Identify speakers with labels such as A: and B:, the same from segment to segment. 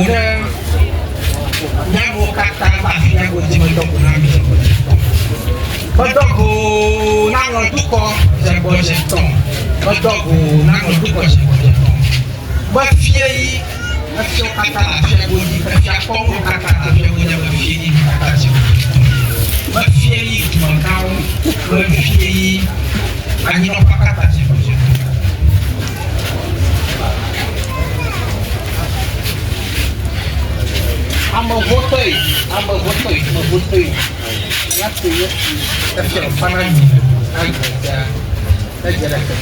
A: ɖe nyanuwo katã va afia godzi medo go na mi dzegbɔdzetɔ. Medo go na ŋlɔdukɔ dzegbɔdzetɔ. Medo go na ŋlɔdukɔ dzegbɔdzetɔ. Mefie yi efiawo katã le afia godzi, efia kpɔnuwo katã le afia godzi, mefie yi katã dzegbɔdzetɔ. Mefie yi dumegãwo, mefie yi anyinɔƒea katã dzegbɔdzetɔ. Ame vɔtɔe, ame vɔtɔe, ame vɔtɔe. Míato ye fi efia fana mi agbedea edze ɖe ke.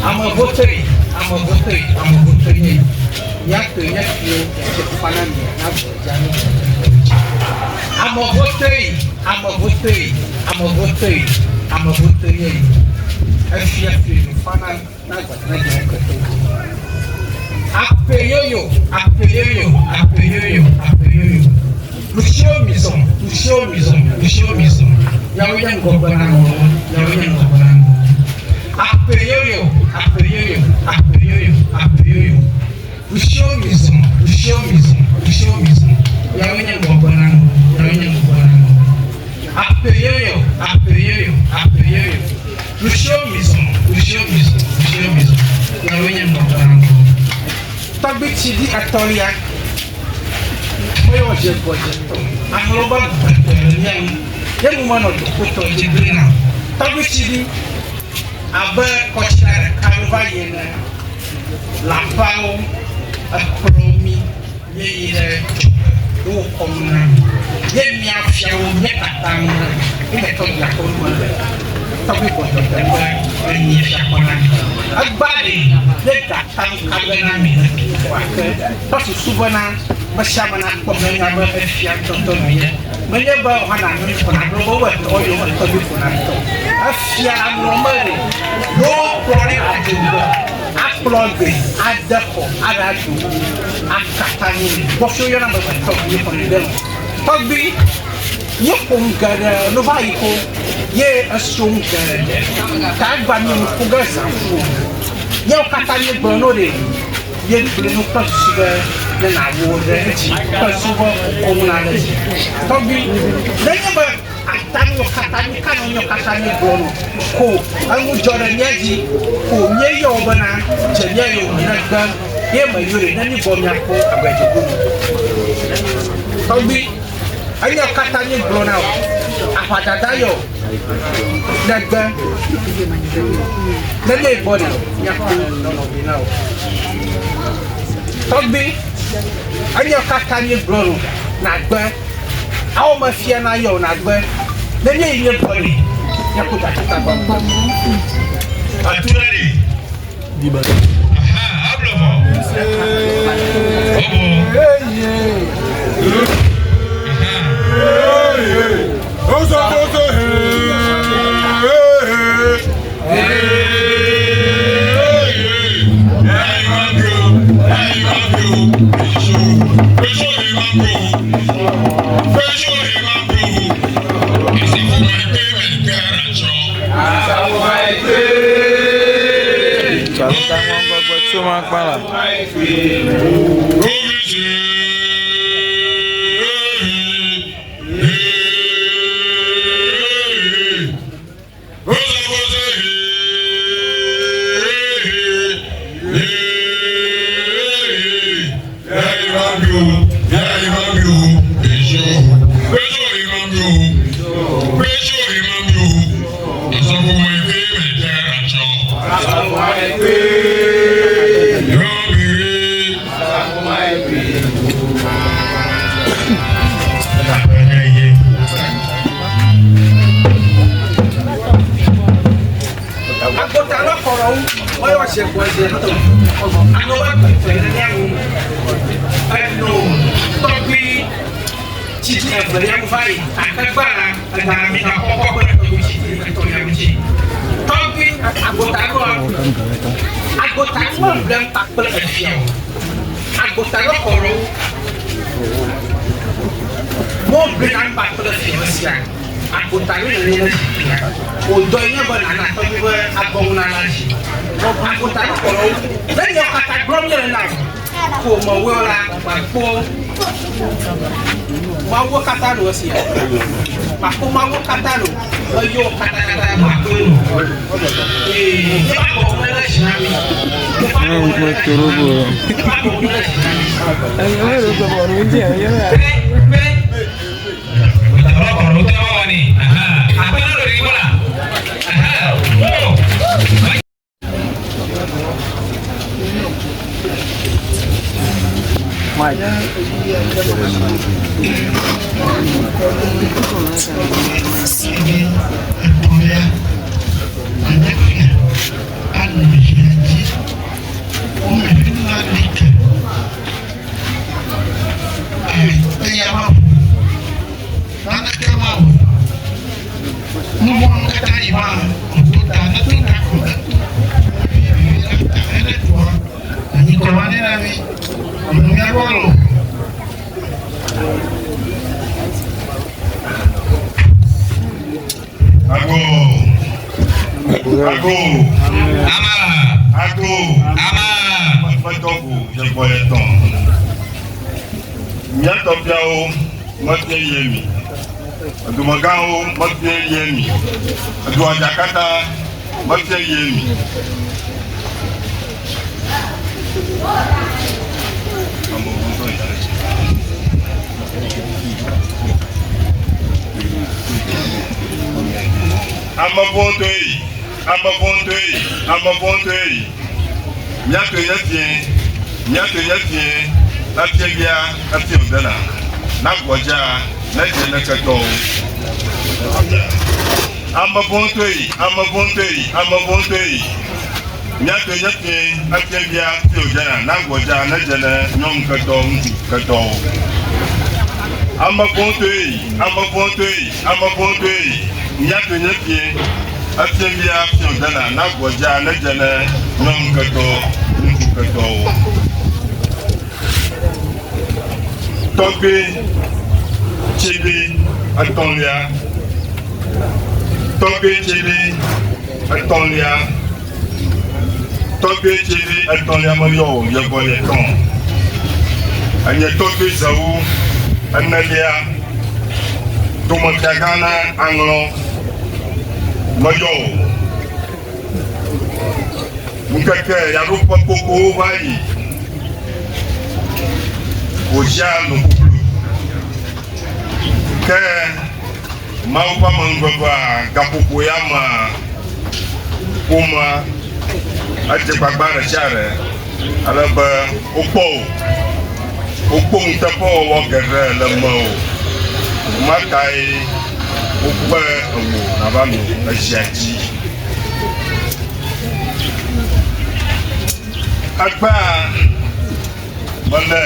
A: Ame vɔtɔe, ame vɔtɔe, ame vɔtɔe nye. Míato ye fi efia fana mi agbedea ne dze ɖe ke. Ame vɔtɔe, ame vɔtɔe, ame vɔtɔe, ame vɔtɔe nye. Efia fi fana. Apeyoyo, apeyoyo, apeyoyo, apeyoyo. Lucio mizɔ, Lucio mizɔ, Lucio mizɔ. Yawo nye ŋgɔgbe na ŋɔwo, yawo nye ŋgɔgbe na ŋɔwo. Apeyoyo, apeyoyo, apeyoyo, apeyoyo. Lucio mizɔ, Lucio mizɔ, Lucio mizɔ. Yawo nye ŋgɔgbe na ŋɔwo, yawo nye ŋgɔgbe na ŋɔwo. Apeyoyo, apeyoyo, apeyoyo. Lucio mizɔ, Lucio mizɔ, Lucio mizɔ. Yawoe nye ŋgɔgbeaŋgɔ. Tɔgbi tsi ɖi etɔ̃lia. Meyɔ dze gbɔ dze tɔ. Amewo be gbetɔ le mía ŋu. Ye nu menɔ dukotɔ dzi gblẽ na. Tɔgbi tsi ɖi abe kɔsia ɖeka ɖo va yi ene. Lãƒeawo ekplɔ mí míeyi ɖe dzogbe ye wokɔ nu na mí. Ye mía fiawo mía katã ŋu ye me tɔgbia kɔ nu le. Tɔgbi gbɔdzɔgbe be enyi fia kɔ na mí. Egba ɖe ye gata ŋka be na mí le dukɔa ke ƒe susu bena mesiame nakpɔ menya be efia ŋutɔŋutɔ nɔ ye. Menye be woana nu ko nagblɔ be woetɔ ye etɔgbi ko natɔ. Efia ŋlɔ me ɖe ye wokplɔ ɖe adzogbe. Akplɔ gbe, ade xɔ, aɖado, akata nu nɛ. Gbɔfi woyɔna be tɔgbi xɔ nɛ ɖe me. Tɔgbi, míeƒo nu geɖe nu va yi ko ye esro nu geɖe. Ta egba míe nu ƒo ge zã fu. Míawo katã míegblɔ no ɖe, míegblẽ nu kple susu be ne nàwɔ ɖe edzi kple susu be wòkɔ nu na ɖe edzi. Tɔgbi, nenye be Atanuwo katã, nuka nɔ míawo katã míegblɔ nɔ ko enu dzɔ ɖe mía dzi ko míeyɔ wo bena dze mía yome ne gbe ye meyɔe ne mígbɔ míakpɔ agbedzego me. Tɔgbui, enyawo katã míegblɔ na wò, aʋadada yɔ ne gbe ne míegbɔ ɖe míakpɔ nɔnɔme na wò. Tɔgbui, enyawo katã míegblɔ nɔ nagbe. Ao me fia na yɔ na gbe ne mie yi mie gbɔ li mia ku dati ta gbɔ.
B: Atura li. Aha, ablɔ vɔ. Obo. Aha.
C: Ozo ozo he he
A: Agbota lɔ kɔrɔ wu wɔyɔ dze gbɔ dze tɔ alo wa gbɛtɔ ne mía ŋu eno tɔgbi tsitsi evelia ŋu va yi gake gbã la ega mi na kɔkɔ kple tɔgbi tsitsi etɔ̃lia ŋu dzi tɔgbi agbota lɔ agbota lɔ blem kpakple efia o agbota lɔ kɔrɔ wu mo blem kpakple efia sia. Akota ye nènye ne zikpuia. Wò dɔe nye be nàna tɔgbui ƒe agɔnunana dzi. Akota nu kplɔ wo. Ne nyawo katã gblɔm míele na wò. Ƒomewoe la makpɔ Mawu katã lo esia. Makpɔ Mawu katã lo. Meyo katakata makpɔe lo. Ee, ne ba bɔ ne le dzi na mi. Ne ba bɔ ne le dzi na mi. Ne ba bɔ ne le dzi na mi.
B: Pe, pe.
C: Asieke etɔ̃lia, anye fia anɔ zia dzi. Wome fi na like eya ma ʋu. Naneke mawɔ o. Nu vɔ̃wo katã yi ma wòto ta ne to ta ko eto vivivi la ta hene toa anyigba ma nɛ na mí. Nɔ mía gbɔ loo.
B: Ago. Ago. Ama. Ago. Ama.
D: Metɔ go dzegbɔ etɔ̃. Mía tɔgbuiawo mete ye mi. Edumegãwo mete ye mi. Eduadza katã mete ye mi. Ame vɔ̃tɔe yi, ame vɔ̃tɔe yi, ame vɔ̃tɔe yi. Míatɔe nye fiẽ, míatɔe nye fiẽ, efie via, efie wòdena. Na gbɔdza, ne dze ne ketɔwo. Ame vɔ̃tɔe yi, ame vɔ̃tɔe yi, ame vɔ̃tɔe yi. Míatɔe nye fiẽ, efie via, efie wòdena. Na gbɔdza, ne dze ne nyɔnu ketɔ, ŋutsu ketɔwo. Ame vɔ̃tɔe yi, ame vɔ̃tɔe yi, ame vɔ̃tɔe yi. Míatɔe nye fiẽ, efie via, efie wòdena. Na gbɔdza, ne dze ne nyɔnu ketɔ, ŋutsu ketɔwo. Tɔgbui tsibi etɔ̃lia. Tɔgbui tsibi etɔ̃lia. Tɔgbui tsibi etɔ̃lia meyɔ o, yevɔ yetɔ̃. Enye tɔgbui zewu enelia. Domefiagã na aŋlɔ meyɔ o. Ŋkeke yaɖoƒe gbogbowo va yi wòdzia nu ƒuƒlu. Ke Mawu ƒe amenuvevea gaƒoƒo ya mea, ƒomea edze gbagba ɖe sia ɖe ale be wokpɔ wò. Wokpɔ nuteƒewɔwɔ geɖe le mewò. Ma tae wokpe ewò nàva nɔ ezia dzi. Egbea mele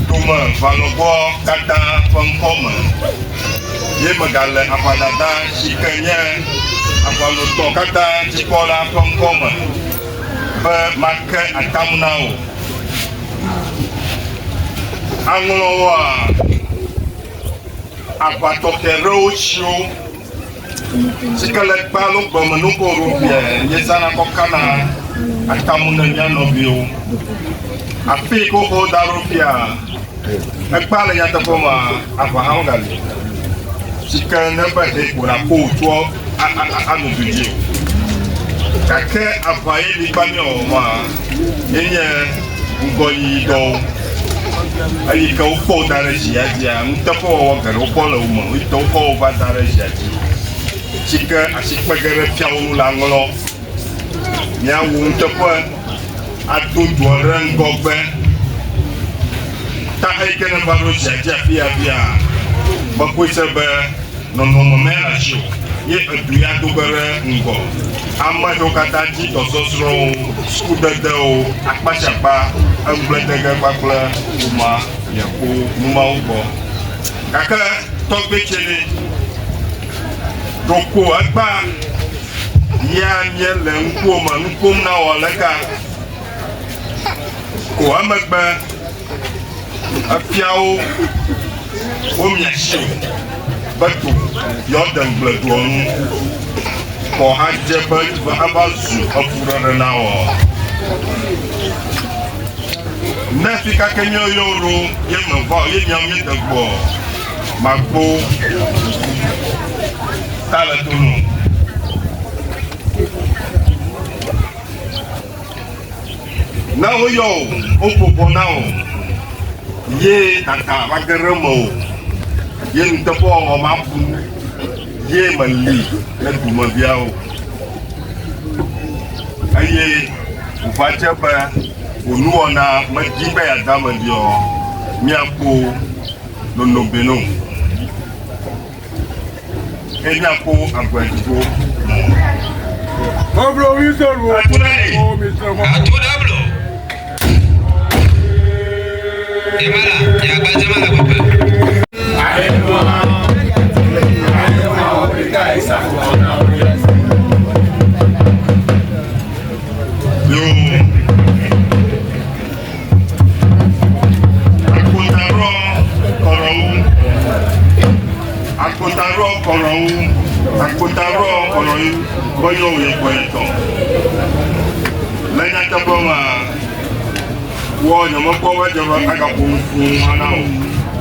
D: tome valɔgbɔ katã ƒe ŋkɔ me ye megale aʋadada si ke nye aʋalotɔ katã dzikpɔla ƒe ŋkɔ me be make atam na wò. Aŋlɔ woa aʋa tɔxɛ ɖewo tsiwo si ke le kpe alo gbeme nugoɖo bia míezãna kɔ kana atamu ne mía nɔviwo. Afi yi ke woxɔ da ɖo fia, egbea le nyateƒe mea, aʋa hã megali o. Si ke ne be ɖe ko nàkpɔ wòtsoa anɔ du dzi o. Gake aʋa ye li kpa míawɔ ma, yenye ŋgɔyiyidɔwo. Eyi ke wokpɔ wo da ɖe zia dzia, nuteƒewɔwɔ geɖe wokpɔ le wo me, eyi ke wokɔ wo va da ɖe zia dzi. Si ke asikpe ge ɖe fiawo ŋu la ŋlɔ. Míawɔ nuteƒe ado dua ɖe ŋgɔgbe. Ta eyi ke neva ɖo zia dzi afi ya fia, mekpɔe se be nɔnɔme mele asi o ye edu ya do ge ɖe ŋgɔ. Ame yiwo katã dzi dɔsɔsrɔ̃wo, sukudedewo, akpasiakpa, eŋugbledede kpakple ƒomea miakpɔ nu mawo gbɔ. Gake tɔgbe tsɛ ɖe, ɖeko egbea ya míele ŋkuwò me nu ƒom na wò aleka ko emegbe efiawo womia asi o be to yewoade ŋugble doa ŋu kɔ hadze be eva zu efuɖeɖe na wò. Ne fi ka ke míawo yewo ɖo ye meva o ye miawo míede gbɔ makpo ta le to no. Ne woyɔ wò, woƒo ʋɔ na wò, ye dada va ge ɖe mewò, ye nuteƒewɔwɔ mabu ye meli ne dumeviawo. Eye wòva dze be wò nuwɔna medi be yeade ame ɖi o, míakpɔ nonobeno eye míakpɔ agbledzigo.
B: Atodablo. Emala, yagbadze mala gbegbe.
D: Yo. Akpotarɔ kɔrɔwo. Akpotarɔ kɔrɔwo. Akpotarɔ kɔrɔwo gbɔyɔ wòye gbɔyetɔ. Le nyateƒe mea, wɔ nyemekpɔ be dze be agaƒo nu fũu hã na o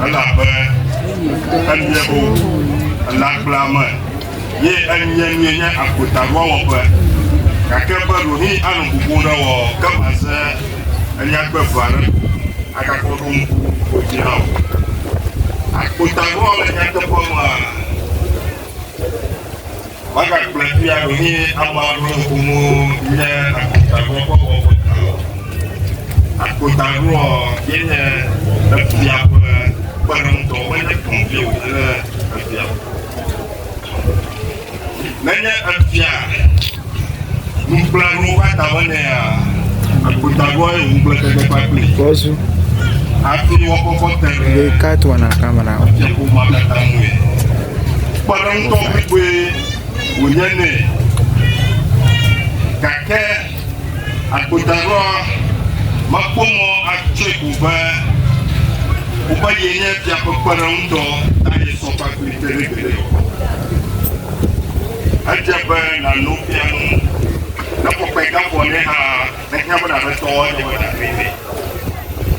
D: elabe emie o le agblea me ye enye nue nye akpotaɖoa wɔƒe. Gake be ɖewohĩ anɔ ƒoƒom ɖe wɔ ke maze enyagbe eve aɖe ko agakɔ ɖo ŋku wo dzi na wò. Akpotaɖoa le nyateƒe mea, Magagblɔe fia ɖewohĩ ame aɖewo ƒomewo nye akpotaɖoa ƒe wɔƒe ta o. Akpotaɖoa ye nye efia ƒe kpeɖeŋutɔ, menye kplɔ̃vi o, nye efia. Nenye efia nugblẽɖowo ƒe tame nɛa, akpotaɖoa ye wòŋugble tete kpakpli.
E: Bɔzu.
D: Hafi woakɔkɔ te ɖe
E: Be kat wana kamera.
D: efia ƒomea katã ŋue. Kpeɖeŋutɔ bliboe wònye nɛ. Gake akpotaɖoa mekpɔ mɔ atsɔe ko be wobe yenye fia ƒe kpeɖeŋutɔ ta yesɔ kpakpli gbeɖegbeɖe o. Edze be nàno fia nu. Ne kɔkɔe gaƒo nɛ hã, nehiã be nàɖe tɔwo edze be nàɖoe nɛ.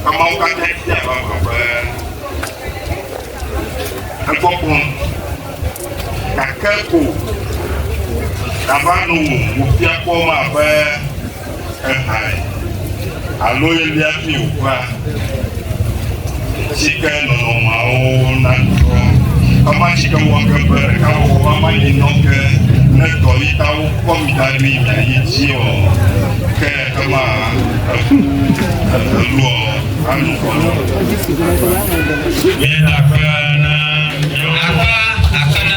D: Ameawo katã fia vavã be egbɔ kpɔm. Gake ko nava nɔ wò fia kpɔm abe ehae alo yelia fi wòva si ke nɔnɔmeawo natrɔ. Ema si ke wɔ ke be ɖekawɔwɔ va ma yi nɔ ke ne dɔ yi ta wokɔ mi da ɖi miayi dzi o ke ema eku eluɔ anu kɔnɔ.
B: Míeda akpe na akpe akpe na.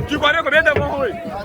F: Tu connais combien de mots?